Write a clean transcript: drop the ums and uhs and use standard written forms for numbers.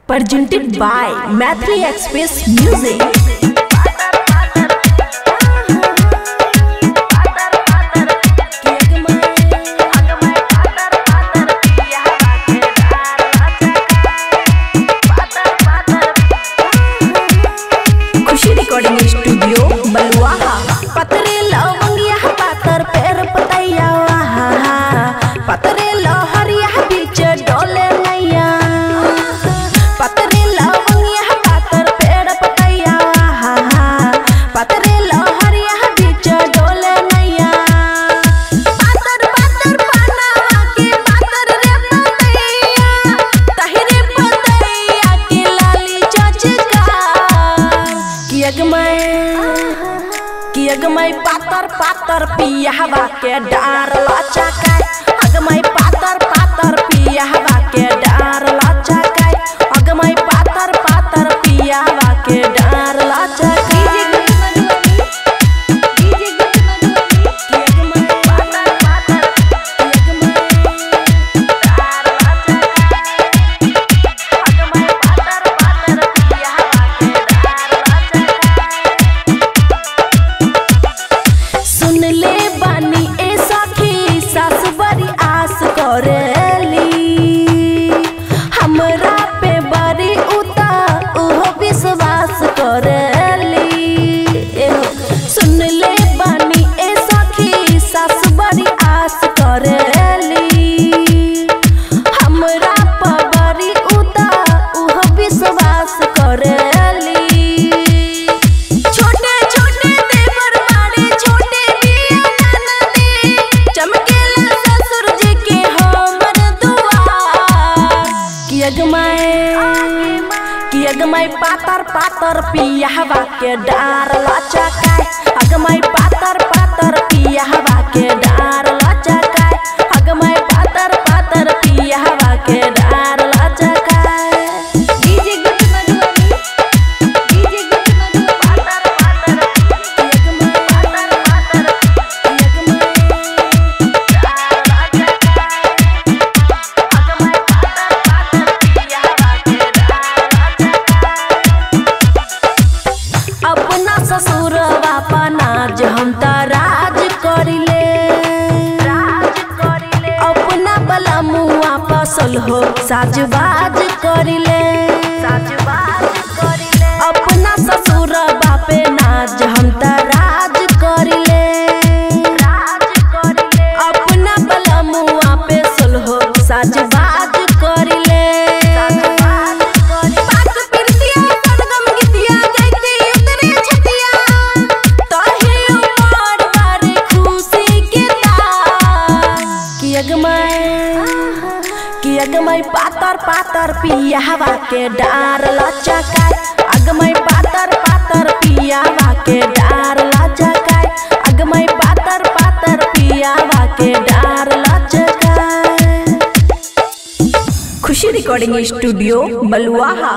Presented by Maithili Express Music. Khushi recording studio Baluaha. पतरे लवंगिया पातर पेर पतैया पतरे लहरिया बीच डोले नैया। पतरे लवंगिया पातर पेर पतैया पतरे लहरिया बीच डोले नैया। पातर पातर पानावा के पातर रे पतैया तहिरे पतैया के लाली चचका। कि अगमय पातर पातर पियावा के डार लचकाय। अगमय पातर पातर पियावा के डार लचकाय। अगमय पातर पातर पियावा के डार लचकाय। सुन ले बानी ए सखी सास बड़ी आस करेली, हमरा पे बड़ी उता उहो विश्वास करेली। सुन ले बानी ए सखी सास बड़ी आस करेली, हमरा पे बड़ी उता उहो विश्वास करेली। छोटे छोटे देवर मारे छोटे बिया ननदे, चमकेला ससुर जी के हमर दुआर। कि अगमय पातर पातर पियावा के डार लचकाय। अगमय पातर पातर पियावा के डार लचकाय। अगमय पातर पातर पियावा के डार लचकाय। DJ good Madhubani, DJ good Madhubani. पातर पातर अगमय पातर पातर अगमय डार लचकाय। अगमय पातर पातर पियावा के डार लचकाय। अपना ससुरवा पनाज हम त राज करिले, अपना बलमुआ फसल हो साजबाज करिले। अपना ससुरवा पे नाज हम त राज करिले, अपना बलमुआ पे हो साजबाज करिले। पाक पिरतिया सरगम गीतिया गाइते उतरे छतिया, तही उमर बारे खुशी के तार। कि अगमय पातर पातर पियावा के डार लचकाय। अगमय पातर पातर पियावा के डार लचकाय। अगमय पातर पातर पियावा के डार लचकाय। खुशी रिकॉर्डिंग स्टूडियो बलुआहा।